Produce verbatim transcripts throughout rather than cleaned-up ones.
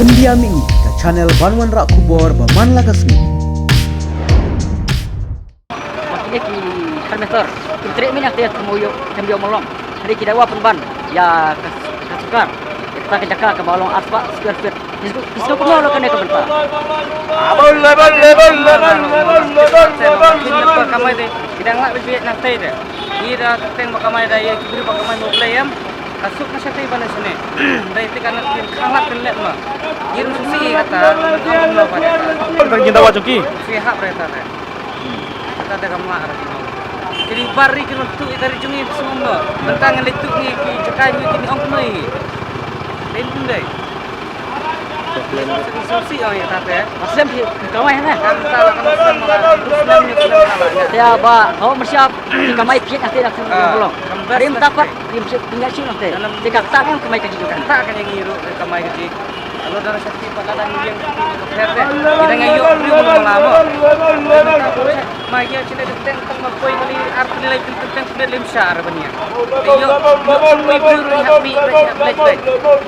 India Mih, ka channel ban wanrah khubor ba man la ka sngi. Ba kine ki khar meter, kim treh mynta te thmu ïoh, thmu ïoh molong. Hynrei ki dawa pynban ïa ka, ka sorkar. Ïa kata ka jaka kaba long arspah square feet. Ki sngewkmen lo kane ka bynta. Bol le, bol le, bol le, bol le, bol le, bol le, bol le. Ki dang lah bit nang tei de. Ki da teng ba kamai da ïa ki briew ba kamai mo blei em. Ka suk na shatei ban shane. Dei te kan khang lak kan lek ma. Ki ruh susi kata, kan lo ba de. Kan jin dawa jong ki. Si hap re ta de. Kata da kam lah re. Ki ri bar ri ki long tu ita ri jong ngi sum no. Bentang ngi tu ngi ki jakai ngi ki ong noi. Dei pun dei. Sum si ong ita te. Muslim ki kawai na. Kan ta la kan Muslim la. Muslim ni Muslim la. Ya ba, ho mesiap ki kamai piet ate dah tu belum. Rim tapat, rim siap tinggal sini nanti. Jika tak kan kamai kaji juga. Tak kan yang ngiru kamai kaji. Alo dang sati pat la dang ïeng ka pher te. Ki dang ïoh briew mala mo. Ma ïa chine de teng tang ma poi kali ar kali lai teng teng pyndet lim sha ar ban ïa. Te ïoh ïoh pynmih briew ruh ïa hap mih bad ïa hap leit bad.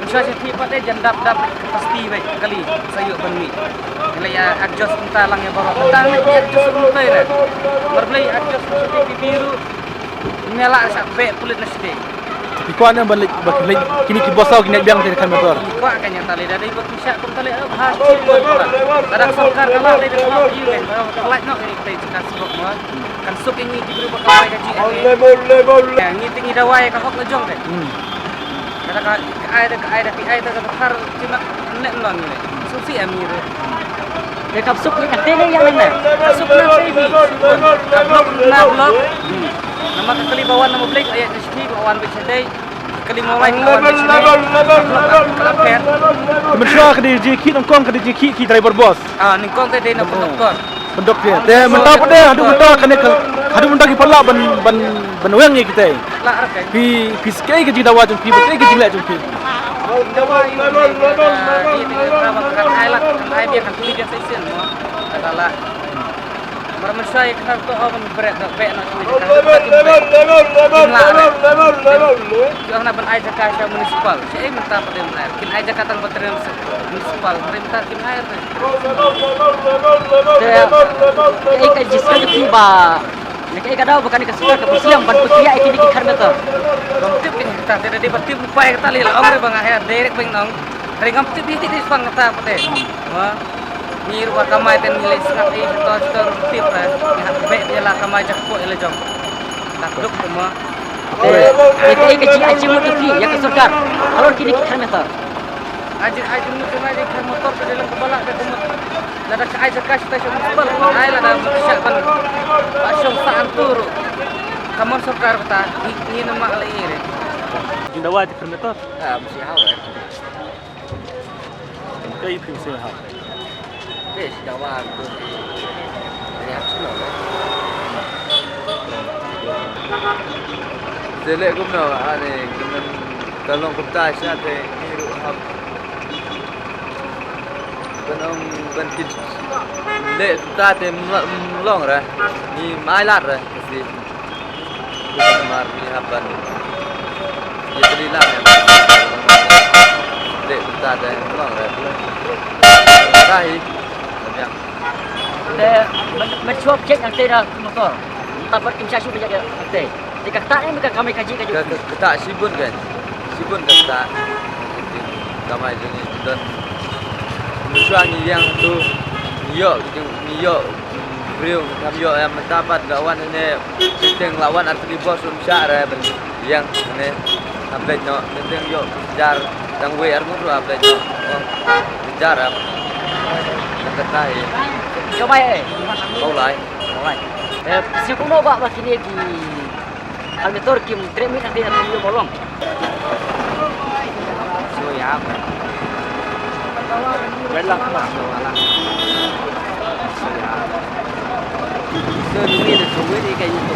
Sha sati pat de jan dap dap ka pasti bad kali sa ïoh ban mih. Kali ïa adjust mynta lang ïa baroh. Mynta mih ïa adjust mynta ïa. Mar blei adjust sati pi biru. Ïa la sa beh pulit na sati. Ki kwah ne ban leit, ba ki leit, kine ki bos saw ki leit biang te khar meter. Ki kwah ka ïa ta lei da dei ba ki shah kum ta lei, eh, bha shi bor. Lada sorkar ka lah dei da ka lah ïu kan, ba ka lah noh ka dei ka suk ma. Kan suk ïa ngi ki briew ba ka bai ka ji. Ïa ngi te ngi dawai ka hok la jong te. Hmm. Lada ka ai da, ka ai da, ki ai da ka thar ji ma leh mlong ngi ne. Suk si em ngi ruh. Te kap suk ngi ka te ne ïa ne. Kap suk na baby. Kap lok na lok. Hmm. Nama ka kali ba wan nama blik, ayat na sini ba wan bit sendai. Ka kali mo mai ka wan bit sendai. Ka lok ka pher. Mynshuwa ka dei jingkhih nyngkong, ka dei jingkhih ki driver bus. Ah, nyngkong te dei na conductor. Conductor. Te mynta pat de haduh mynta kane ka, haduh mynta ki pat lah ban, ban, ban weng ïa kita. Lah re kai. Phi, phi skai ka jingdawa jong phi, ba skai ka jingleh jong phi. Dawa ïa ka, ïa ka, ka, ka, ai lah, ai biang kan phi biang sa isin mo. Kata lah. Mar mynshuwa ïa ka to ban bret da beh na tu ïa ka. Kim lah re. Ïa na ban ai jaka sha municipal. Sha ei mynta pat de mynta. Kin ai jaka tang ba trei municipal. Mar mynta kin ai re. Te, te ka jingkyrpad jong phi ba, ne ka, ka daw ba kane ka sorkar ka pyrshang ban pynkiah ïa kine ki khar meter. Ngam tip ïa kata, te da dei ba tip u pai kata lei la ong re ba nga heh direct ba ngi ong. Hynrei ngam tip ïa kata, dei spang kata pat de. Wa. Ngi ruh ba kamai te ngi leit sngap ïa kata, kata ruh tip re. Ngi hap beh ïa la kamai jakhlia ïa la jong. Ka duk kumno. Te, te ka, ka jingïaid jingmut jong phi ïa ka sorkar halor kine ki khar meter. Ai jing, ai jingmut jong ai jingkhar motor ka dei lang kaba lah da ka mut. Lada ka ai jaka sha station municipal, ai lada mut sha ban. Ba shong sa an tu ruh. Ka mon sorkar kata, ngi, ngi na ma lei re. Jingdawa jingkhar motor. Ah, mesti hau re. Ka iti mesti hau. Te shi dawa tu. Ni hap sino re. Te leh kumno, ani, kumno, ka long kumta sha te, ngi ruh hap. Ban ong, ban kin leh kumta te, mla-, mlong re. Ngi mai lad re, kasi. Kumta mar ngi hap ban. Ïa tali lang, eh. Leh kumta te, mlong re. Kumta hi. Te, men, men shuwa pjek nangtei da motor. Mynta pat kim shah shuh ba ïa nangtei. Te ka ktah ne ka kamai kajih kajih. Ka, ka, ka ktah shibun kan. Shibun ka ktah. Kamai jong ngi don. Shuwa ngi ïeng tu. Ngi ïoh, ngi ïoh. Briew, ngam ïoh ïa mynta pat la wan ne. Teng la wan artylli bos um shah re ban. Ïeng ne. Hap leit noh, teng ïoh jar dang wei ar ngut ruh hap leit noh. Oh, jar ap. Ka ktah hi. Ka bai eh. Kau lai. Kau lai. Eh, sngewbha ba, ba kine ki khar meter kim treh minit nangtei na tu ïa molong. Sngewbha. Wei lah ba sngewbha lah. Sngewbha. So, ni ni tu wei ni ka ïa tu.